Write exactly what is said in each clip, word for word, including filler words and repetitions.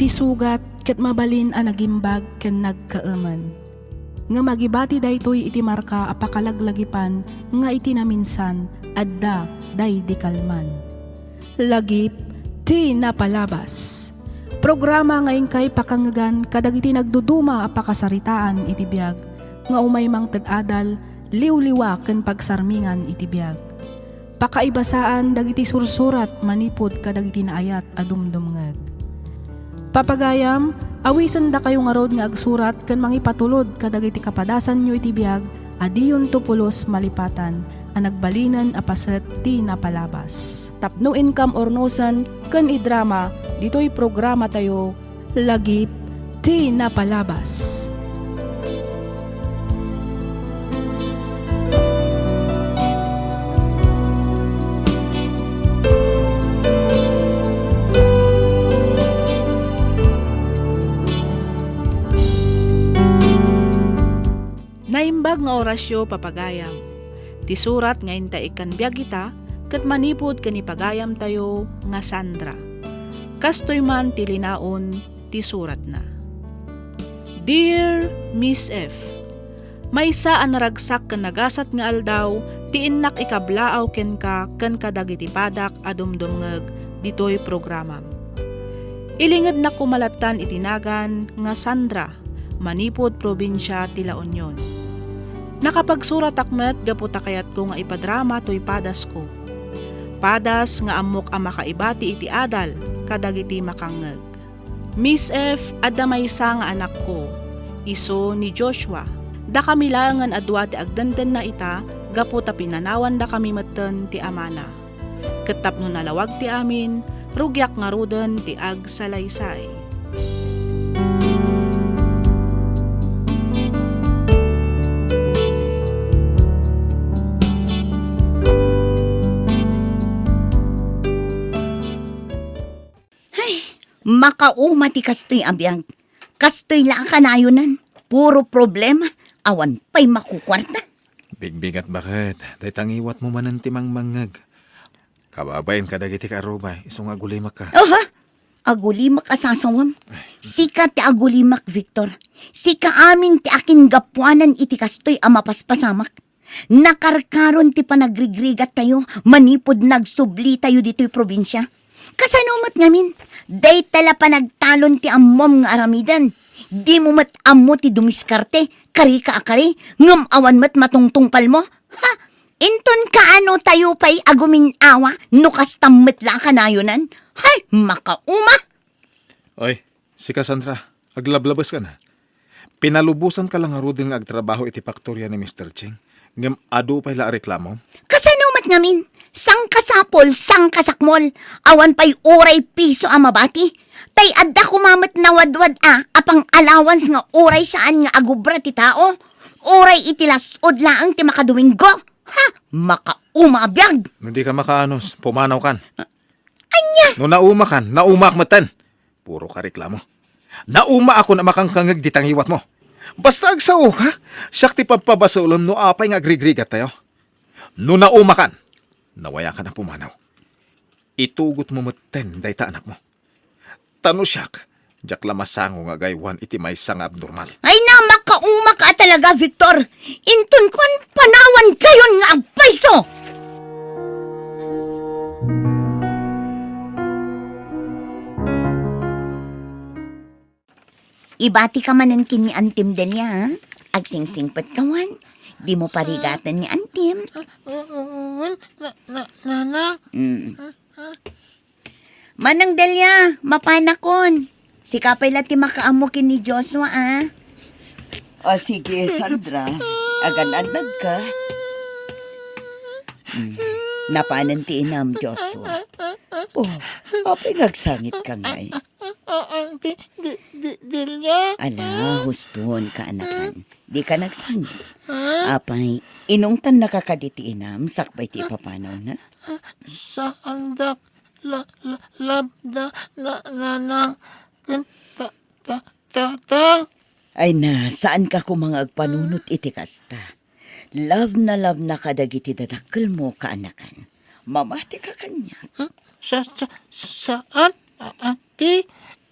Isugat ket mabalin a nagimbag ken nagkaemen. Ngem agibati daytoy iti marka a pakalaglagipan nga iti naminsan adda daydi kalman. Lagip ti napalabas. Programa nga inkay pakangngegan kadagiti nagduduma a pakasaritaan iti biag nga umay mangted adal, liwliwa ken pagsarmingan iti biag. Pakaibasaan dagiti sursurat manipud kadagiti naayat a dumdumngeg. Papagayam, awisendakayo ngarud nga agsurat ken mangipatulod kadagiti kapadasanyo iti biag a diyonto pulos malipatan a nagbalinen a paset ti napalabas. Tapno inkam urnosen ken idrama ditoy programatayo, Lagip ti Napalabas. Naimbag nga orasyo, papagayam. Ti surat nga inta ikkan biag ita, ket manipud ken ni pagayamtayo nga Sandra. Kastoy man ti linaon ti suratna. Dear Miss F, maysa a naragsak ken nagasat nga aldaw ti innak ikablaaw kenka ken kadagiti padak a dumdumngeg ditoy programam. Ilingednak koma lattan iti nagan nga Sandra, manipud probinsia ti La Union. Nakapagsuratak met gapu ta kayatko nga ipadrama toy padasko. Padas nga ammok a makaibati iti adal kadagiti makangngeg. Miss F, adda maysa nga anakko, isu ni Joshua. Dakami laengen a dua ti agdendenna ita gapu ta pinanawandakami metten ti amana. Ket tapno nalawag ti amin, rugiak ngaruden ti agsalaysay. Ay, makauma ti kastoy a biag. Kastoy la a kanayonan. Puro problema. Awan pay makukuarta. Bigbigat baket, dayta ngiwatmo manen ti mangmangngeg. Kababain kadagiti kaarrubay, isu nga agulimakka. Aha! Agulimak a sasawam. Sika ti agulimak, Victor. Sika amin ti akingapuanan iti kastoy a mapaspasamak. Nakarkaron ti panagrigrigattayo manipud nagsublitayo ditoy probinsia. Kasano met ngamin? Dayta la panagtalon ti ammom nga aramiden. Dimo met ammo ti dumiskarte, kari ka a kari, ngem awan met matungtungpalmo. Ha? Inton kaano tayo pay agumin-awa no kasta met la a kanayonan? Hay, makauma! Oy, sika, Sandra, aglablabeska na. Pinalubosanka la ngaruden nga agtrabaho iti faktoria ni Mister Ching, ngem adu pay la a reklamo? Kasano met ngamin? Sangkasapul, sangkasakmol, awan pay uray piso a mabati. Tay adda koma met nawadwad a, a pang-allowance nga uray saan nga agubra ti tao. Uray iti las-ud laeng ti makadominggo. Ha? Makauma a biag! No di ka makaanos, pumanawkan. Ania? No naumakan, naumaak metten. Puro ka reklamo. Naumaakon a makangkangngeg dita ngiwatmo. Basta agsaoka, siak ti pabpabasolem no apay nga agrigrigattayo. No naumakan, nawayakan a pumanaw. Itugotmo metten dayta anakmo. Ta no siak, diak la masango nga agaywan iti maysa nga abnormal. Ay na, makauma ka talaga, Victor! Inton kuan, panawan kayon nga agpayso! Ibati ka manen ken ni Antim Delia, ha? Agsingsingpet ka wen. Dimo parigaten ni Antim. Na, na, nana. Mm. Manang Delia, mapanakon. Sika pay la ti makaammo ken ni Joshua, a. O, sige, Sandra. Agan-annad ka. Mm. Napanen ti inam, Joshua. O, apay nga agsangit ka ngay? Di, di, di, Delia. Ala, huston, kaanakan. Di ka nagsangit. Apay, inungtan na ka kadi ti inam, sakbay ti ipapanawna? Saandak. La, la, love na, na, nanang, ken ta, ta, tatang. Ay na, saan ka koma nga agpanunot iti kasta? Love na love na kadagiti dadakkelmo, kaanakan. Mamati ka kaniak. Hmm? Sa, sa, saan? A, a, ti,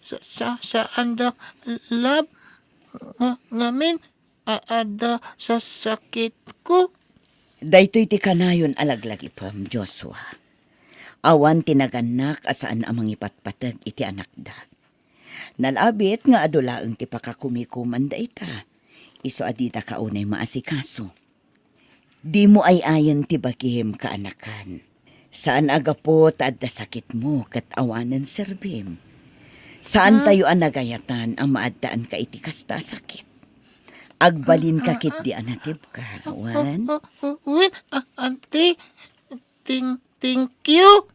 sa, sa, saandak, love, nga, ngamin, a-, adda sa sakitko. Daytoy ti kanayon a laglagipem, Joshua. Awan ti nagannak a saan a mangipatpateg iti anakda. Nalabit nga adu laeng ti pakakumikuman dayta. Isu a didaka unay maasikaso. Dimo ay-ayen ti bagim, kaanakan. Saan a gapu ta adda sakitmo ket awanen serbim. Saan tayo a nagayatan a maaddaanka iti kasta a sakit. Agbalinka ketdi a natibka, wen? Wen, a-, ante, ting-, thank you.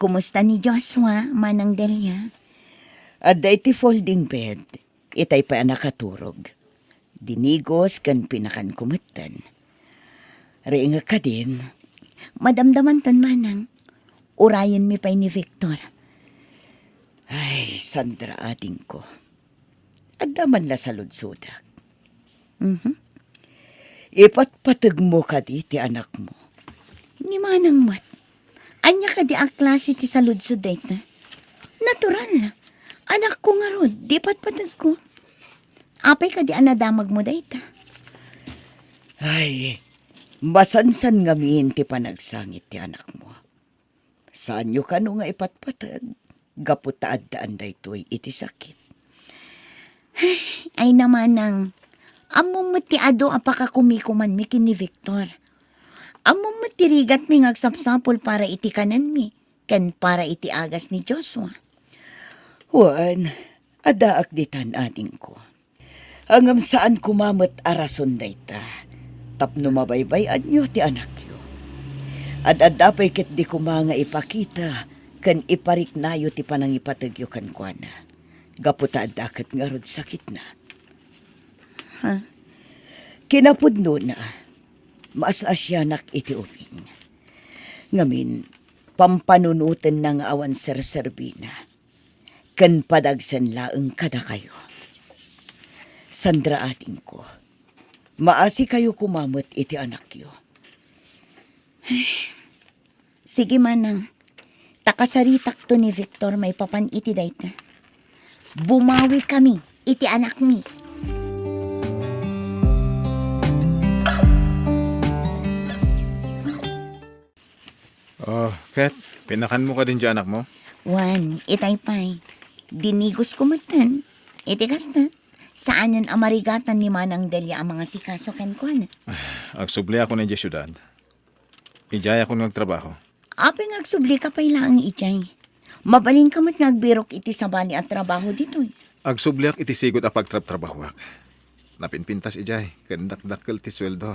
Kumusta ni Joshua, Manang Delia? Adda iti folding bed. Itay pay a nakaturog. Dinigos ken pinakanko metten. Riingek kadin. Madamdamanton, Manang. Urayenmi pay ni Victor. Ay, Sandra, adingko. Adda man la saludsodak. Mhm. Ipatpategmo kadi ti anakmo? Ni Manang met. Ania kadi a klase ti saludsod dayta? Natural. Anakko ngarud, di patpategko. Apay kadi a nadamagmo dayta? Ay, masansan ngamin ti panagsangit ti anakmo. Saanyo kano nga ipatpateg gapu ta addaan daytoy iti sakit. Ay, Manang, ammom met ti adu a pakakumikumanmi ken ni Victor. Ammom met ti rigatmi nga agsapsapul para iti kanenmi ken para iti agas ni Joshua. Wen, addaak ditan, adingko. Ngem saan koma met a rason dayta tapno mabaybay-anyo ti anakyo. Ad-adda pay ketdi koma nga ipakita ken ipariknayo ti panangipategyo kenkuana, gapu ta adda ket ngarud sakitna. Ha? Kinapudnona, maas-asianak iti ubing. Ngamin, pampanunotenna nga awan serserbina. Ken padagsen laeng kadakayo. Sandra, adingko, maasikayo koma met iti anakyo. Sige, Manang. Ta kasaritakto ni Victor maipapan iti dayta. Bumawikami iti anakmi. Oh, Ket, pinakanmo kadin ti anakmo? Wen, itay pay. Dinigosko metten. Iti kasta, saanen a marigatan ni Manang Delia a mangasikaso kenkuana. Agsubliakon idiay siudad. Idiayakon nga agtrabaho. Apay nga agsublika pay laeng idiay? Mabalinka met nga agbirok iti sabali a trabaho ditoy. Agsubliak iti sigud a pagtrabtrabahoak. Napinpintas idiay, ken dakdakkel ti sueldo.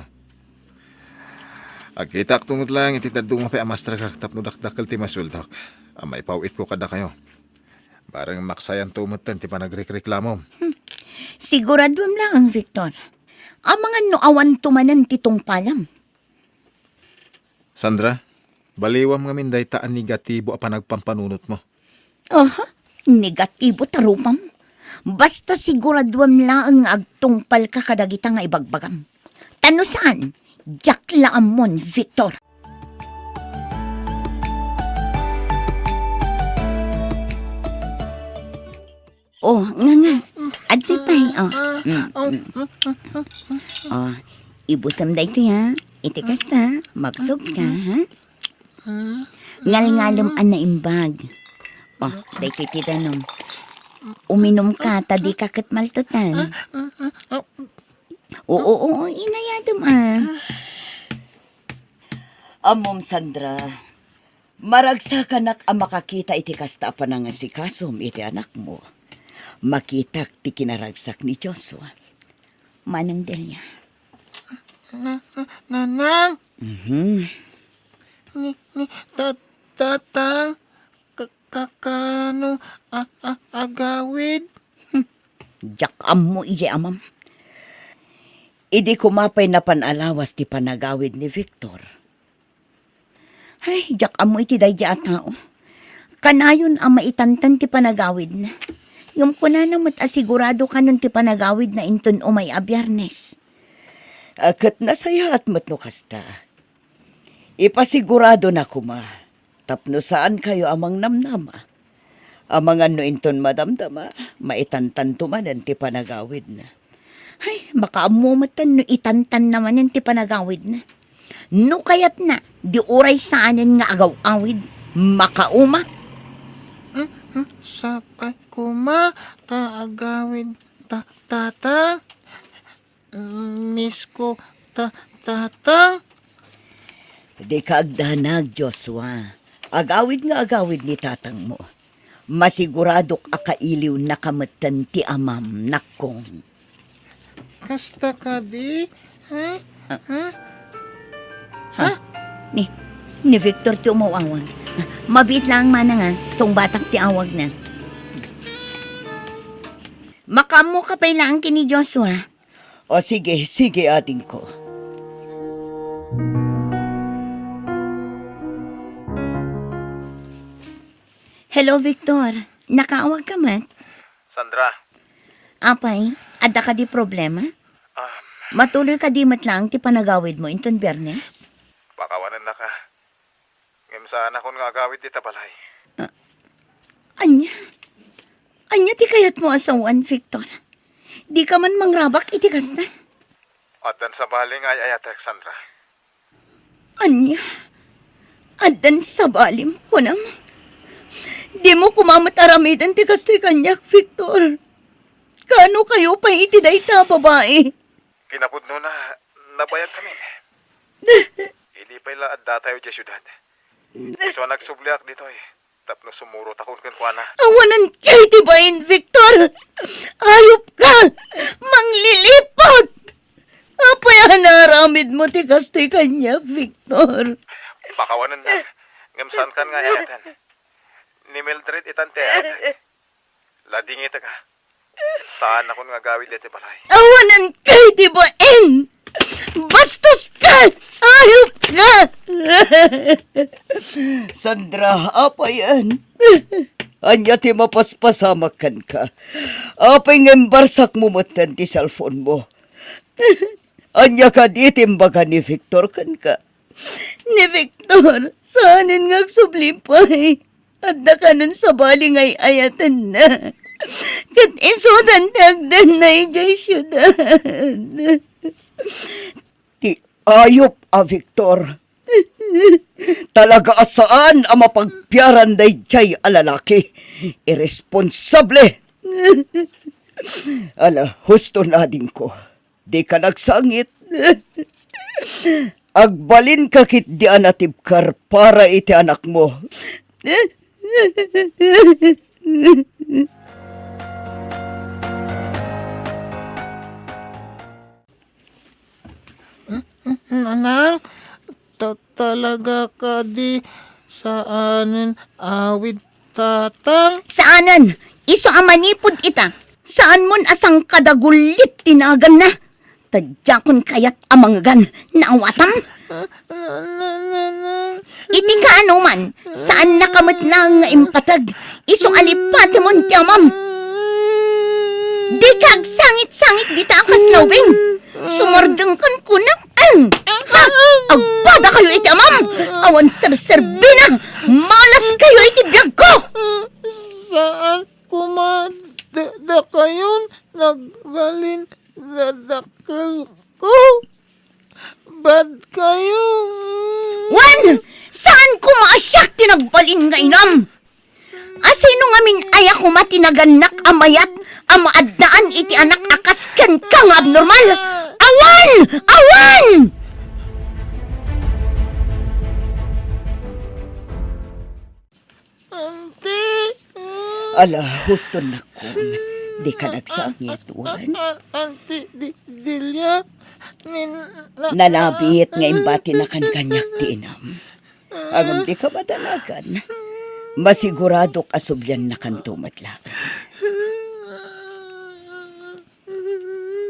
Agkitaakto met laeng iti dadduma pay a masterkak tapno dakdakkel ti masueldok a maipawitko kadakayo. Bareng maksayanto metten ti panagrekreklamom. Hmm. Siguraduem laeng, Victor. Amangan no awanto manen ti tungpalam. Sandra, baliwam ngamin dayta a negatibo a panagpampanunotmo. Aha, negatibo ta rupam. Basta siguraduem laeng nga agtungpalka kadagita nga ibagbagam. Ta no saan, diak la ammon, Victor. Oh, nga, nga. Adtoy pay, oh. Mm, mm. Oh, ibusem daytoy, ha. Iti kasta, mabsog ka, ha? Ngalngalem a naimbag. Oh, daytoy ti danum. Uminum ka, ta di ka ket maltutan. Oo, oo, inayadem, ah. Ammom, Sandra, maragsakanak a makakita iti kasta a panangasikasom iti anakmo. Makitak ti kinaragsak ni Joshua. Manang Delia. Na-, na-, Nanang? Mhm. Ni, ni, ta-, Tatang, ka-, ka-, kano a-, a-, agawid? Hmm. Diak ammo iti amam. Idi koma pay napan a lawas ti panagawid ni Victor. Ay, diak ammo iti daydi a tao. Kanayon a maitantan ti panagawidna. Ngem kunana met a sigurado kanon ti panagawidna inton umay a Biernes. A, ket nasayaat met no kasta. Ipasigurado na koma tapno saan kayo a mangnamnama. Amangan no inton madamdama, maitantanto manen ti panagawidna. Ay, makaammo metten no itantanna manen ti panagawidna. No kayatna, di uray saanen nga agaw-awid, makauma. Hmm, hmm, sapay koma ta agawid ta, Tatang. Miss ko, ta-, Tatang. Dika agdanag, Joshua. Agawid nga agawid ni tatangmo. Masiguradok a kailiwnaka metten ti amam, nakkong. Kasta kadi? Ha? Ha? Ha? Ni, ni Victor ti umaw-awag. Mabiit laeng manang a, sungbatak ti awagna. Makaammoka pay laeng ken ni Joshua. O sige, sige, adingko. Hello, Victor. Nakaawagka met? Sandra. Apay, adda kadi problema? Ah. Matuloy kadi met laeng ti panagawidmo inton Biyernes? Pakawanennaka. Ngem saanakon nga agawid dita balay. Ah, ania? Ania ti kayatmo a sawen, Victor? Dika man mangrabak iti kasta? Addan sabali nga ay-ayatek, Sandra. Ania? Addan sabalim, kunam? Dimo koma met aramiden ti kastoy kaniak, Victor. Kaano kayo pay iti dayta a babai? Kinapudnona, nabayagkamin. Idi pay la addatayo idiay siudad, isu a nagsubliak ditoy tapno sumurotakon kenkuana. Awanen kay ti bain, Victor! Ayupka! Mangliliput! Apay a naaramidmo ti kastoy kaniak, Victor? Pakawanennak, ngem saankan nga ay-ayaten. Ni Mildred itan ti ay-ayatek. Ladingitek, a. Saanakon nga agawid iti balay. Awanen kay ti bain! Bastoska! Ayupka! Sandra, apayen? Ania ti mapaspasamak kenka? Apay nga imbarsakmo metten ti cellphone-mo? Ania kadi ti imbaga ni Victor kenka? Ni Victor, saanen nga agsubli pay. Adda kanen sabali nga ay-ayatenna. Ket isudan ti agdanna idiay siudad. Ti ayup a Victor. Talaga a saan a mapagpiaran daydiay a lalaki. Irresponsable. Ala, husto, adingko. Dika nagsangit. Agbalinka ketdi a natibker para iti anakmo. Nanang, ta-, talaga kadi saanen awid Tatang? Saanen! Isu a manipud ita, saanmon a sangkadagullit ti naganna. Ta diakon kayat a mangegan, naawatam? Iti kaanoman, saannaka met laeng nga impateg, isu a lipatemon ti amam. Dika agsangit-sangit dita a kasla ubing. Sumardengkan kunam. Ang! Ha? Agpadakayo iti amam! Awan serserbina! Malas kayo iti biagko! Saan koma da-, dakayon nagbalin dadakkelko? Bad kayo! Wen! Saan koma a siak ti nagbalin nga inam? Asino ngamin aya koma ti nagannak a mayat a maaddaan iti anak a kas kenka nga abnormal? Awan! Awan! Auntie! Ala, husto, nakkon. Dika nagsangit, wen? A-, a-, Auntie Di-, Delia, nin-, na-, Nalabit nga imbatinakan kaniak ti inam. Ngem dika madanagan. Masiguradok a subliannakanto met laeng.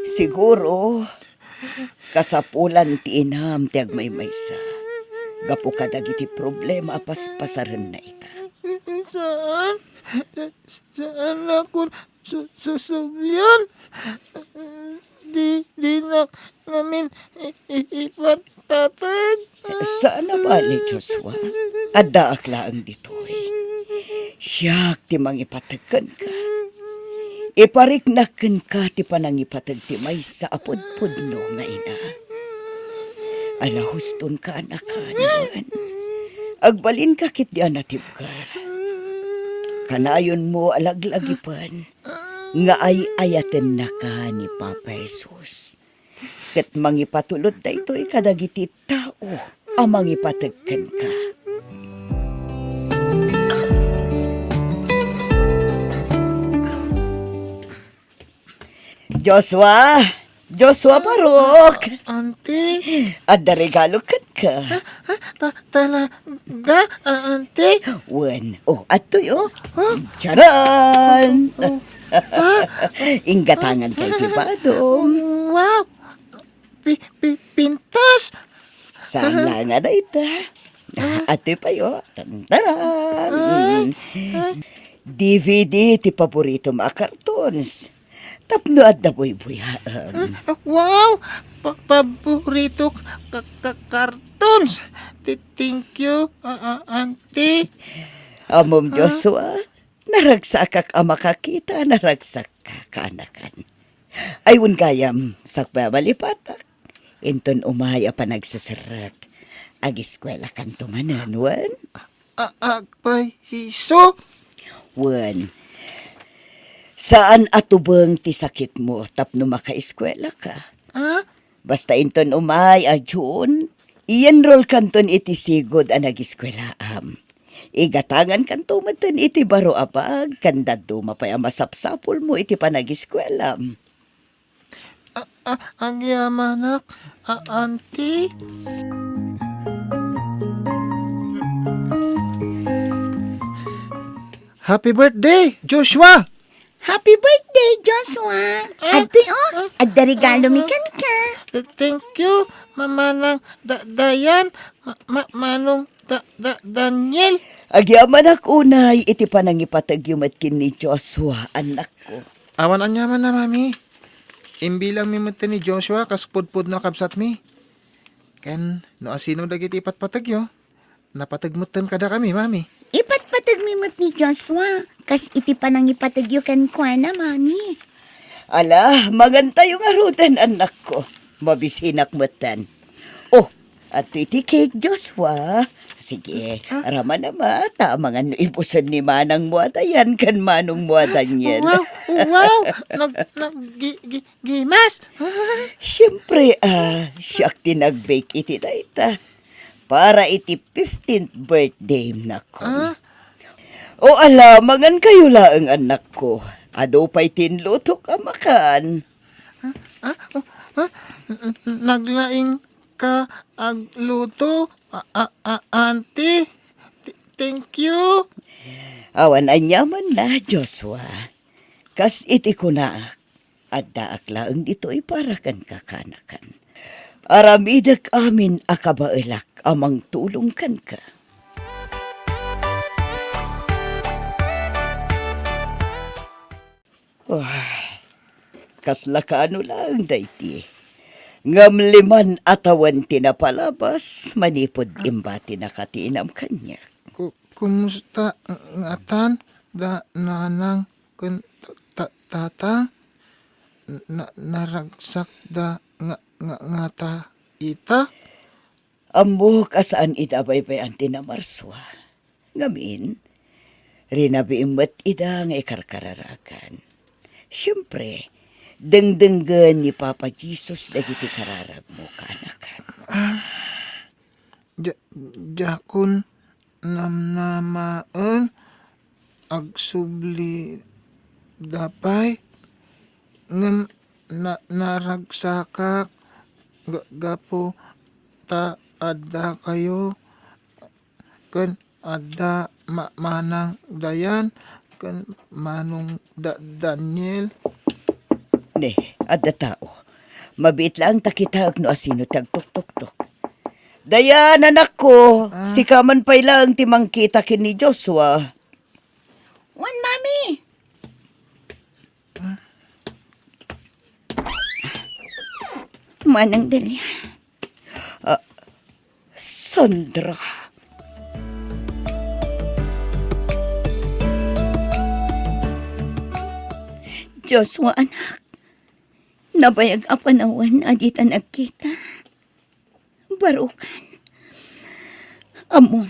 Siguro, kasapulan ti inam ti agmaymaysa gapu kadagiti problema a paspasarenna ita. Saan, saannakon su-, susublian. Di, dinak ngamin i-, i-, ipatpateg. Saan a bale, Joshua. Addaak laeng ditoy. Siak ti mangipateg kenka. Ipariknak kenka ti panangipateg ti maysa a pudpudno nga ina. Ala, hustonka, anakan, wen. Agbalinka ketdi a natibker. Kanayonmo a laglagipen nga ay-ayatennaka ni Papa Jesus. Ket mangipatulod daytoy kadagiti tao a mangipateg kenka. Joshua! Joshua Barok! Auntie? Adda regalo kenka. Ah, ah, ta-, talaga, ah, Auntie? Wen. Oh, adtoy, oh. Oh. Charan! Oh. Ah. Inggatangan kay ti badom. Wow! Pi-, pi-, pintas! Saan la nga dayta? Ah. Adtoy pay, oh. Tantaran! Ay, Mm. ay. D V D ti paboritom a cartoons. Tapno adda buybuyaem. Ah, wow! Pa-, paborito ka-, ka-, cartoons! Ti-, thank you, ah, ah, Auntie. Ammom, Ah. Joshua, naragsakak a makakita, naragsakka, kaanakan. Ay, wen gayam, sakbay a malipatak. Inton umay a panagseserrek, agiskuelakanto manen, wen? A-, agpayso? Wen, saan a tubeng ti sakitmo tapno makaiskuelaka. Ah? Basta inton umay a June, i-enrollkanton iti sigud a nagiskuelaam. Igatangankanto metten iti baro a bag, ken dadduma pay a masapsapulmo iti panagiskuelam. A-, a-, agyamanak, a-, Auntie. Happy birthday, Joshua! Happy birthday, Joshua! Ah, Adtoy, oh, ah, adda regalo mi ah, kenka. Th-, thank you, Mamanang Da-, Dayan, Ma-, Ma-, Manong Da-, Da-, Daniel. Agyamanak unay iti panangipategyo met ken ni Joshua, annakko. Awan aniamanna, Mami. Imbilangmi met ni Joshua kas pudpudno a kabsatmi. Ken no asino dagiti ipatpategyo, napateg metten kadakami, Mami. Ipatpategmi met ni Joshua kas iti panangipategyo kenkuana, Mami. Ala, mangantayo ngaruden, annakko. Mabisinak metten. Oh, adtoy ti cake, Joshua. Sige, Ah. ramanama, ta amangan no ibusen ni manangmo a Dayan ken manongmo a Daniel. Wow, wow, nag-, nag-, gi-, gi-, gimas. Siempre, ah, siak ti nag-bake iti dayta. Para iti fifteenth birthday, nako. Ah? O ala, mangankayo laeng, annakko. Adu pay ti inlutok a makan. Ah, ah, oh, ah, n-, n-, naglaing ka agluto, a, a, a, Auntie. Th-, thank you. Awan aniamanna, Joshua. Kas iti kunaak, addaak laeng ditoy para kenka, kaanakan. Aramidek amin a kabaelak a mangtulong kenka. Uy, kasla kaano laeng daydi. Ngem liman a tawen ti napalabas manipud imbatinaka ti inam kaniak. Ku-, kumusta ngatan da nanang ken ta-, ta-, tatang? Na-, naragsak da nga, nga, ngata ita? Ammok a saan ida a baybay-an ti namarsua. Ngamin, rinabiim met ida nga ikarkararagan. Siempre, dengdenggen ni Papa Jesus dagiti kararagmo, kaanakan. Ah, dia-, diakon namnamaen, agsubli da pay, ngem na-, naragsakak ga-, gapu ta adda kayo ken adda ma-, Manang Dayan ken Manong Da-, Daniel. Ne, adda tao. Mabiit laeng ta kitaek no asino ti agtuktoktok. Dayan, anakko, Ah. sika man pay laeng ti mangkita ken ni Joshua. Wen, Mami. Ah. Manang Delia. Ah, Sandra. Joshua, anak. Nabayag a panawen a dita nagkita. Barukan. Ammom,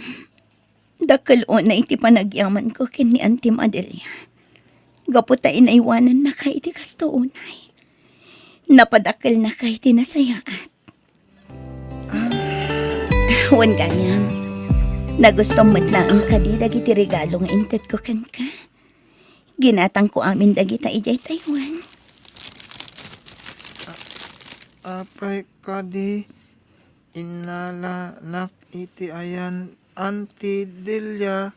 dakkel unay ti panagyamanko ken ni Antim Adelia. Gapu ta inaywanannaka iti kasto unay. Napadakkelnaka iti nasayaat. Ah. Wen gayam, nagustom met laeng kadi dagiti regalo nga intedko kenka? Ginatangko amin dagita idiay Taiwan. A-, apay kadi innalanak iti ayan, Auntie Delia?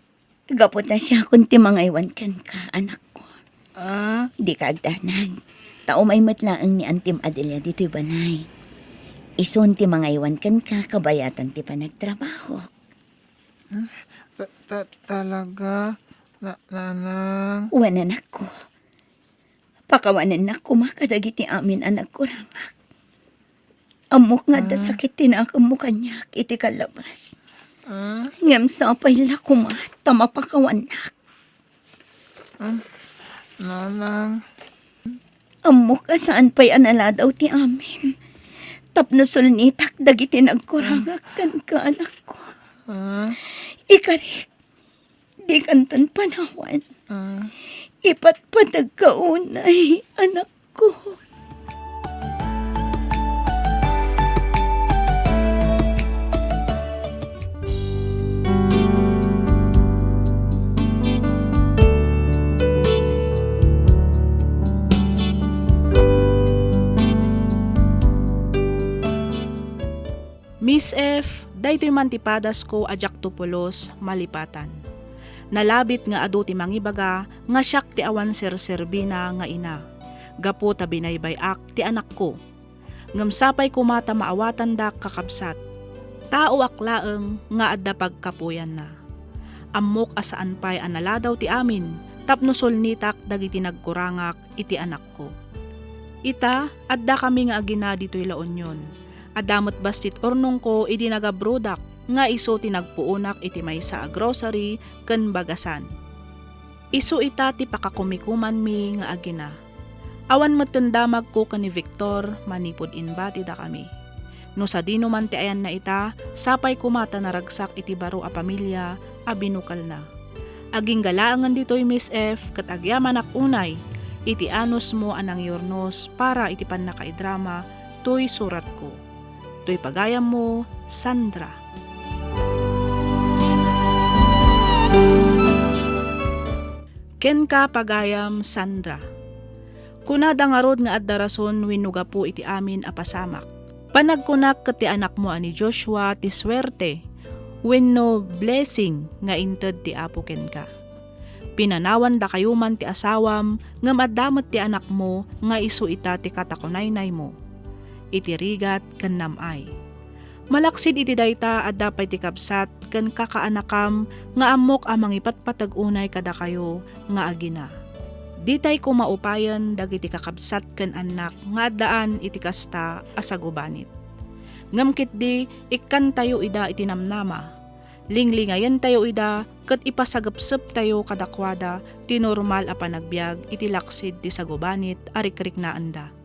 Gapu ta siakon ti mangaywan kenka, anakko. Ah? Dika agdanag. Ta umay met laeng ni Antim Adelia ditoy balay. Isun ti mangaywan kenka kabayatan ti panagtrabahok. Hmm? Ta-, ta-, talaga, na-, nanang? Wen, anakko. Pakawanennak koma kadagiti amin a nagkurangak. Ammok nga adda Ah. sakit ti nakemmo kaniak iti kallabas. Ah? Ngem sapay la koma ta mapakawannak. Ah, nanang. Ammok a saan pay a naladaw ti amin tapno sulnitak dagiti nagkurangak kenka, anakko. Ah? Ikarik, dikanton panawan. Ah. Ipatpategka unay, anakko. Miss F, daytoy man ti padasko a diakto pulos malipatan. Nalabit nga adu ti mangibaga nga siak ti awan serserbina nga ina, gapu ta binaybay-ak ti anakko. Ngem sapay koma ta maawatandak, kakabsat. Taoak laeng nga adda pagkapuyanna. Ammok a saan pay a naladaw ti amin tapno sulnitak dagiti nagkurangak iti anakko. Ita, addakami nga agina ditoy La Union. Adda met bassit urnongko idi nagabrodak nga isu ti nagpuonak iti maysa a grocery ken bagasan. Isu ita ti pakakumikumanmi nga agina. Awan metten damagko ken ni Victor manipud imbatidakami. No sadino man ti ayanna ita, sapay koma ta naragsak iti baro a pamilia a binukelna. Agingga laengen ditoy, Miss F, ket agyamanak unay iti anusmo a nangyurnos para iti pannakaidrama toy suratko. Toy pagayammo, Sandra. Kenka, pagayam, Sandra. Kunada ngarud nga adda rason wenno gapu iti amin a pasamak. Panagkunak ket ti anakmo a ni Joshua ti suerte wenno blessing nga inted ti Apo kenka. Pinanawandakayo man ti asawam, ngem adda met ti anakmo nga isu ita ti katakunaynaymo iti rigat ken nam-ay. Malaksid iti dayta, adda pay ti kabsat ken kakaanakam nga ammok a mangipatpateg unay kadakayo nga agina. Ditay koma upayen dagiti kakabsat ken annak nga addaan iti kasta a sagubanit. Ngem ketdi, ikkantayo ida iti namnama. Linglingayentayo ida ket ipasagepseptayo kadakuada ti normal a panagbiag iti laksid ti sagubanit a rikriknaenda.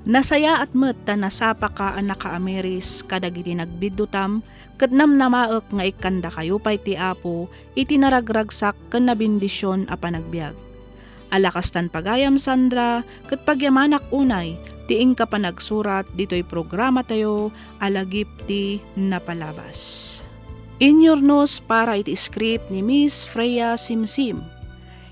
Nasayaat met ta nasapaka a nakaamiris kadagiti nagbiddutam, ket namnamaek nga ikkandakayo pay ti Apo iti naragragsak ken nabendision a panagbiag. Ala kastan, pagayam Sandra, ket pagyamanak unay ti inka panagsurat ditoy programatayo a Lagip ti Napalabas. Inyurnos para iti script ni Miss Freya Simsim.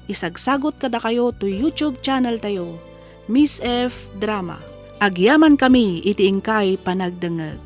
Isagsagot kadakayo toy YouTube channel tayo, Miss F Drama. Agyamankami iti inkay panagdengngeg.